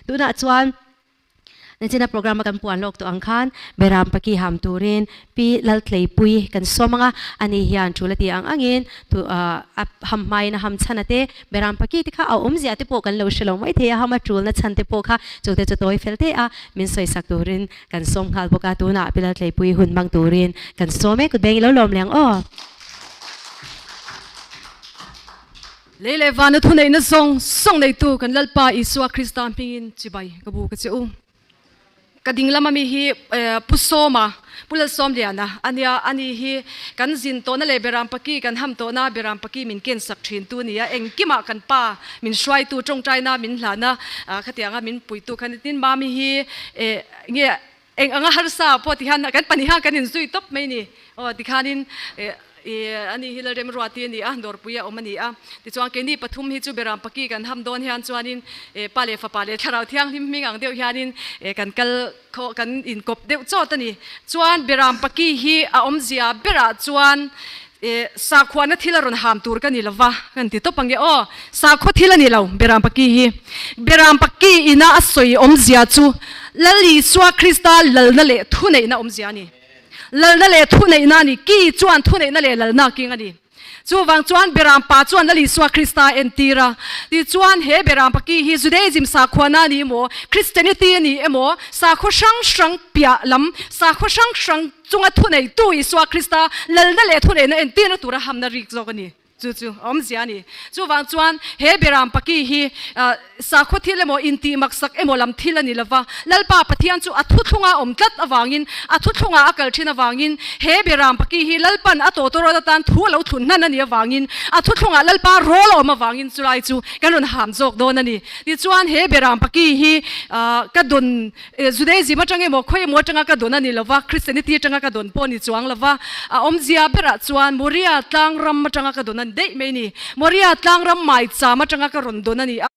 Tunah chuan Nichina program a kan puan lawk tawh ang khan Beram Paki ham turin Pi Laltleipui kan sawm ang a, ani hian tul a ti ang angin tu a ham hmain a ham chhan a te, Beram Paki te kha a awmzia te pawh kan lo hre lo mai thei a, ham a tulna chhan te pawh kha chute chu tawi fel te a min sawisak turin kan sawm nghal bawk a, tunah Pi Laltleipui hun hmang turin kan sawm e, kut beng i lo lawm leh ang aw. Lei leh vana thuneihna zawng zawng neitu kan Lalpa Isua Krista hmingin chibai ka bu ka che u. Ka ding lama mi hi Pu Sawma, Pu Lalsawmliana a nia, ani hi kan zin tawhna leh Beram Paki kan ham tawhna Beram Paki min kensak thintu a ni a, engkimah kan pa min hruaitu tawngtaina min hlana khatianga min puitu kha ni. Tin, Mami hi nge Eng anga harsa pawh ti hian kan pahniha kan inzui tawp mai ni. Aw tikhanin ani hi Lalremruati a ni a, Dawrpui a awm a ni a. Tichuan keini pathum hi chu Beram Paki kan ham dawn hian chuanin Pa leh Fapa leh Thlarau Thianghlim hming ang deuh hianin kan kal khaw kan inkawp deuh chawt a ni. Chuan Beram Paki hi a awmzia berah chuan Sakhuana thil a rawn ham tur ka ni lo va, kan ti tawp ang e aw. Sakhua thil a ni lo, Beram Paki hi. Beram Paki ina a sawi awmzia chu Lal Isua Krista lalna leh thuneihna awmzia a ni. Lalna leh thuneihna a ni. Ki chuan thuneihna leh lalna a king a ni. Chuvang chuan Beram Pa chuan Lal Isua Krista a entir a. Tichuan he Beram Paki hi Judaism sakhuana a ni emaw, Christianity a ni emaw, sakhua hrang hrang piah lam, sakhua hrang hrang, Chunga thuneitu Isua Krista lalna leh thuneihna entirna tura hamna rik zawk a ni. Chu chu a awmzia a ni. Chuvang chuan he Beram Paki hi sakhaw thil emaw intih maksak emaw lam thil a ni lova, Lalpa Pathian chu a thuthlunga awm tlat avangin, a thuthlunga a kal thin avangin he Beram Paki hi Lalpan a tawtawrawt atan thu a lo thlun hnan a nih avangin, a thuthlungah Lalpa rawl a awm avangin chulai chu kan rawn ham zawk dawn a ni. Tichuan he Beram Paki hi ka dawn Judaism atang emaw khawi emaw atanga ka dawn a ni lova, Christianity atanga ka dawn pawh a ni chuang lova, a awmzia berah chuan Moria tlang ram atanga ka dawn a ni daih mai ni. Moria tlang ram maicham atanga ka rawn dawn a ni a.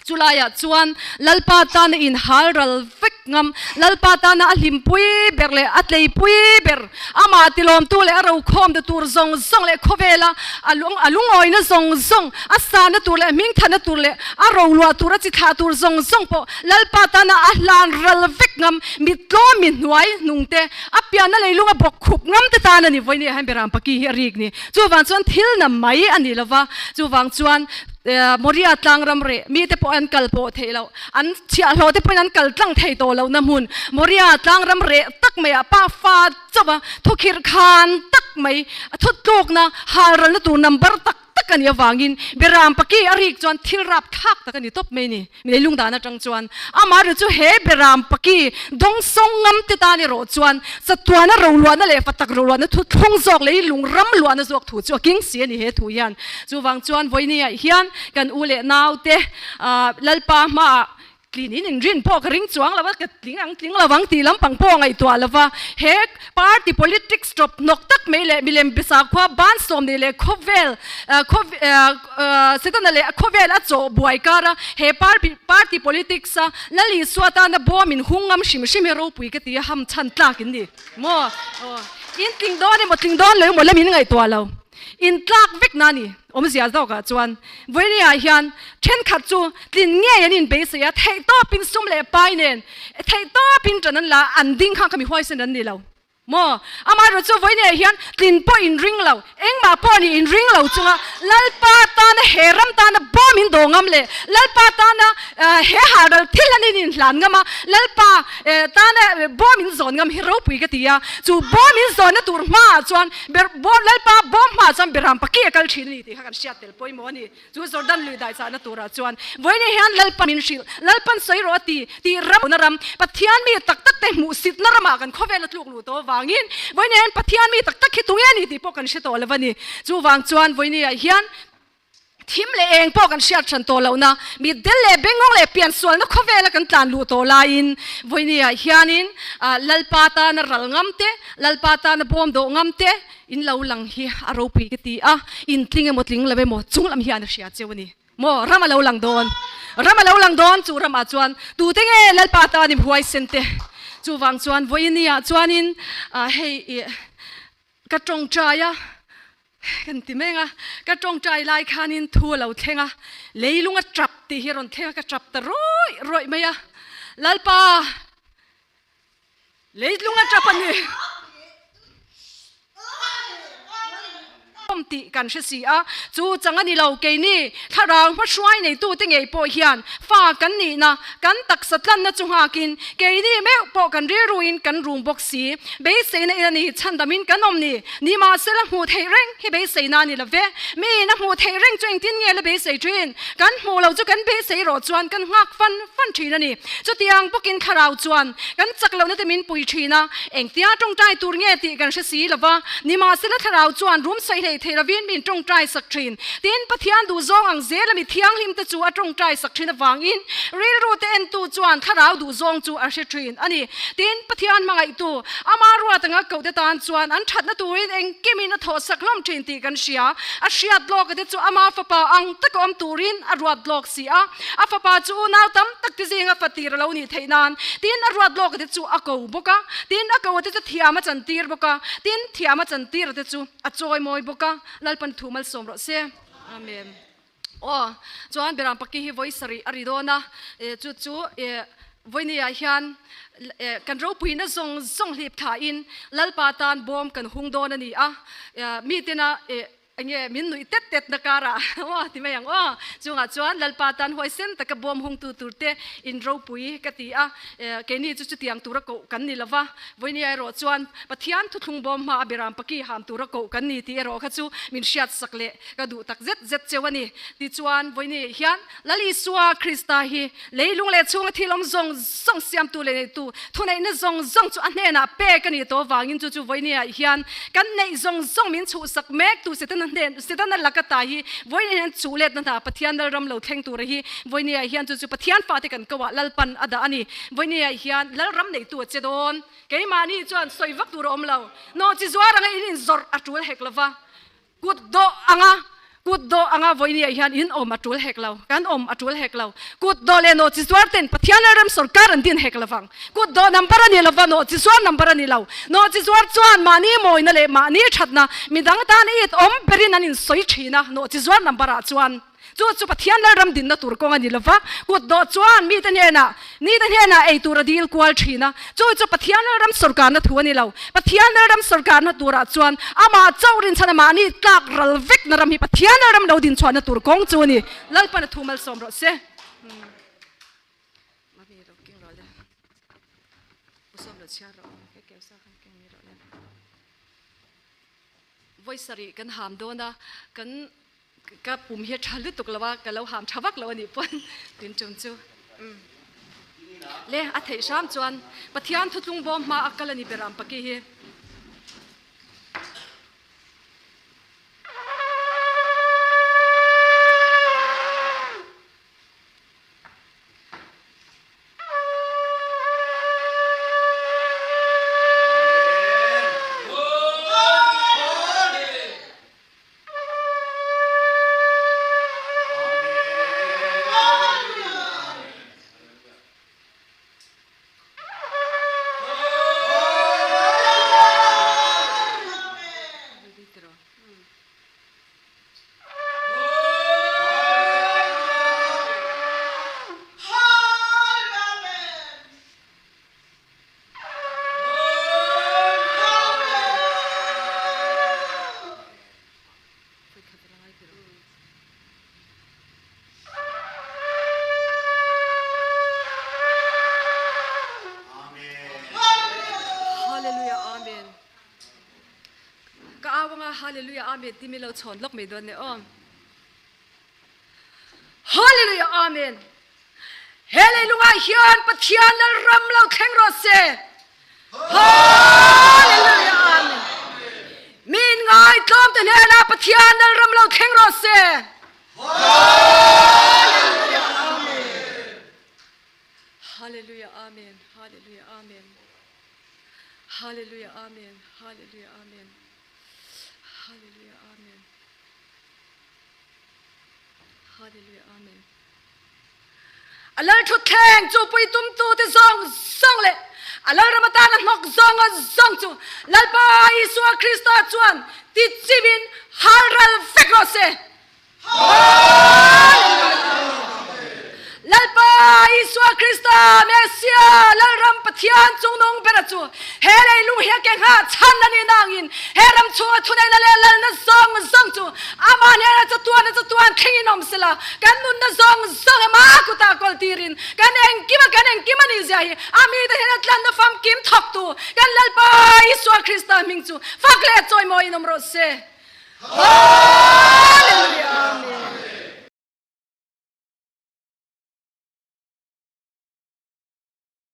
Chulaiah chuan Lalpa tana inhal ral vek ngam, Lalpa tana a hlimpui ber leh a tleipui ber, amah tilawmtu leh a rokhawmna tur zawng zawng leh khawvela a lungawina zawng zawng, a sahna tur leh hmingthanna tur leh a roluah tur a chi thlah tur zawng zawng pawh Lalpa tana a hlan ral vek ngam, mit tlawm mi hnuai hnung te, a pianna leilung a bawk khup ngam te tan a ni. Vawinia hian Beram Paki hi a rik ni. Chuvang chuan thil na mai a ni lova, chuvang chuan Moria tlang ram reh mite pawh an kal pawh theih loh, an chhiahhlawh te pawhin an kal tlang thei tawh lohna hmun Moria tlang ram reh tak maiah pa fa chauh a thukhirh khan tak mai thutlukna halralna tur number tak tak a nih avangin Beram Paki a rik chuan thil rap thlak tak a ni tawp mai ni. Lei lungdan atang chuan amaherawh chu he Beram Paki dawngsawng ngam te tan erawh chuan chatuana roluahna leh fatak roluahna thu thlung zawk lei lung ram luahna zawk thu chu a king si a ni he thu hian. Chuvang chuan vawinia hian kan u leh naute Lalpa hmaah Tlin in inrin pawh ka ring chuang lo a, ka tling ang tling lo ang tih lampang pawh a ngaihtuah lo va. He party politics tawp hnawk tak mai leh milem bisakhua ban sawmni leh khawvel Setana leh khawvel a chawh buai kar a, he party politics a Lal Isua tana bawm in hung ngam hrim hrim hi ropui ka ti a, ham chhan tlak in ni maw? In tling dawn emaw tling dawn lo emaw lam in ngaihtuah lo. In tlak vek na ni. Awmzia zawkah chuan Vawinia hian thenkhat chu tlin ngei an inbeisei a, theihtawpin sum leh pai nen theihtawpin ṭan an la a, an ding kha kha mi huaisen an ni lo maw? Amaherawhchu chu Vawinia hian tlin pawh inring lo, engmah pawh ni inring lo chunga Lalpa tana he ram tana bawm in daw ngam leh Lalpa tana he haral thil an inhlan ngam a, Lalpa tana bawm in zawn ngam hi ropui ka ti a, chu bawm in zawnna tur hmaah chuan Ber bawm Lalpa bawm hmaah chuan Beram paki a kal thin a ni tih kha kan hriat tel pawimawh a ni. Chu Jordan lui dai chahna turah chuan vawiin hian Lalpa min hrilh, Lalpan sawi rawh a ti tih ram na ram, Pathian mi tak tak te hmuhsitna ramah kan khawvel a tluk luh tawh avangin vawiin hian Pathian mi tak tak hi tunge a ni tih pawh kan hre tawh lo a ni. Chuvang chuan vawiin hian Thim leh eng pawh kan hriat hran tawh lohna, mitdel leh bengngawng leh piansualna khawvela kan tlan luh tawh laiin vawinia hianin Lalpa tana ral ngam te, Lalpa tana bawm dawh ngam te in lo lang hi a ropui ka ti a, in tling emaw tling lo emaw chung lam hian a hria cheu a ni maw? Ram a lo lang dawn, ram a lo lang dawn, chu ramah chuan tute nge Lalpa tan im huaisen te? Chuvang chuan vawinia chuanin hei ka tawngtai a. Kan ti meng a, ka tawngtai lai khanin thu a lo thleng a, leilung a tap tih hi a rawn thleng a, ka tap ta rawih rawih mai a, Lalpa, leilung a tap a ni. Awm tih kan hre si a, chu chang a ni lo, keini thlarau hmahruai neitute ngei pawh hian fa kan nihna, kan taksa tlanna chu nghakin keini meuh pawh kan rilruin kan rum bawk si. Beiseina in a ni, chhandamin kan awm ni. Nimahsela hmuh theih reng hi beiseina a ni lo ve. Miin a hmuh theih reng chu engtin nge la beisei thin? Kan hmuh lo chu kan beisei rawh chuan kan nghak fan fan thin a ni. Chutiang bawkin thlarau chuan kan chak lohna te min pui thin a, engtia tawngtai tur nge tih kan hre si lo va. Nimahsela thlarau chuan rum sawi hlei thei lovin min tawngtai sak thin. Tin, Pathian duhzawng ang zela mi thianghlim te chu a tawngtai sak thin avangin rilru te entu chuan thlarau duhzawng chu a hre thin a ni. Tin, Pathian hmangaihtu, ama ruat anga kohte tan chuan an thatna turin engkimin a thawhsak hlawm thin tih kan hria. A hriat lawka te chu ama fapa ang taka awm turin a ruat lawk si a. A fapa chu unau tam tak te zinga fatir a lo nih theih nan. Tin, a ruat lawka te chu a ko bawk a. Tin, a ko te chu thiam a chantir bawk a. Tin, thiam a chantir te chu a chawimawi bawk a. Lalpan thu malsawm rawh se. Amen. Aw, chuan Beram Paki hi vawi sarih a ri dawn a, chu chu vawinia hian kan ropuina zawng zawng hlip thlain Lalpa tan bawm kan hung dawn a ni a, mitena enge min nuih tet tet na karah aw ti mai ang aw, chungah chuan Lalpa tan huaisen taka bawm hungtu turte in ropui ka ti a, keini chu chutiang tura koh kan ni lova. Vawinia erawh chuan Pathian thuthlung bawm hmaa Beram Paki ham tura koh kan ni tih erawh kha chu min hriatsak leh Ka duh tak zet zet cheu a ni. Tichuan, vawiini hian Lal Isua Krista hi leilung leh chhunga thil awm zawng zawng siamtu leh neitu thuneihna zawng zawng chu a hnenah pek a nih tawh avangin chu chu vawiini hian kan neih zawng zawng min chhuhsak mektu Setana hnen Setana laka ta hi vawiini hian chuh letna hna Pathian Lalram lo thleng tura hi vawiini hian chu chu Pathian fate kan koah Lalpan a dah a ni. Vawiini hian Lalram neitu a che dawn. Keimahni chuan sawi vak tur a awm lo. Nawhchi zuar anga in inzawrh a tul hek lova. Kut dawh anga kut dawh anga vawinia hian in awm a tul hek lo, kan awm a tul hek lo. Kut dawh leh nawh chi zuar ten Pathian lalram sorkar an din hek lovang. Kut dawh number a ni lova, nawh chi zuar number a ni lo. Nawh chi zuar chuan mahni mawina leh mahni thatna midang tan it awm berin an insawi thin a, nawh chi zuar number ah chuan. Chu chu Pathian lalram dinna tur kawng a ni lova, kut dawh chuan mite hnenah, nite hnenah ei tur a dil kual thin a. Chu chu Pathian lalram sawrkarna thu a ni lo. Pathian lalram sawrkarna turah chuan amah chauh rinchhan a mahni tlak ral vekna ram hi Pathian lalram lo dinchhuahna tur kawng chu a ni. Lalpan a thu malsawm rawh se. Vawi sarih kan ham dawn a, kan ka pum hi a tha lutuk lo a, ka lo ham tha vak lo a nih pawn tin tum chu umm le a theih hram chuan Pathian thutlung bawm hma a kal a ni ber ang paki hi. Hallelujah Amen. Ka au anga Hallelujah Amen timi lo chhawn lawk mai dawn ne aw. Hallelujah Amen. He leilungah hian Pathian lalram lo thleng rawh se. Hallelujah Amen. Min ngai tlawm te hnenah Pathian lalram lo thleng rawh se. Hallelujah Amen. Hallelujah Amen. Hallelujah Amen. Hallelujah Amen. Hallelujah Amen. Hallelujah Amen. Hallelujah Amen. A lal thutthleng chu pui tumtu te zawng zawng leh A Lalram atana hnawk zawnga zawng chu Lalpa Isua Krista chuan ti chimin hal ral vek rawh se. Lalpa Isua Krista, Messia, Lalram Pathian chungnung bera chu he leilung hi a ke nghah chhan a nih nangin he ram chhunga thuneihna leh lalna zawng zawng chu amah hnenah chatuan a chatuan thlengin awm sela, kan nunna zawng zawng emaw a kutah kawl tirin kan engkima kan engkim a nih zia hi a mite hnena tlanna famkim thawktu kan Lalpa Isua Krista hming chu fak leh chawimawiin awm rawh se.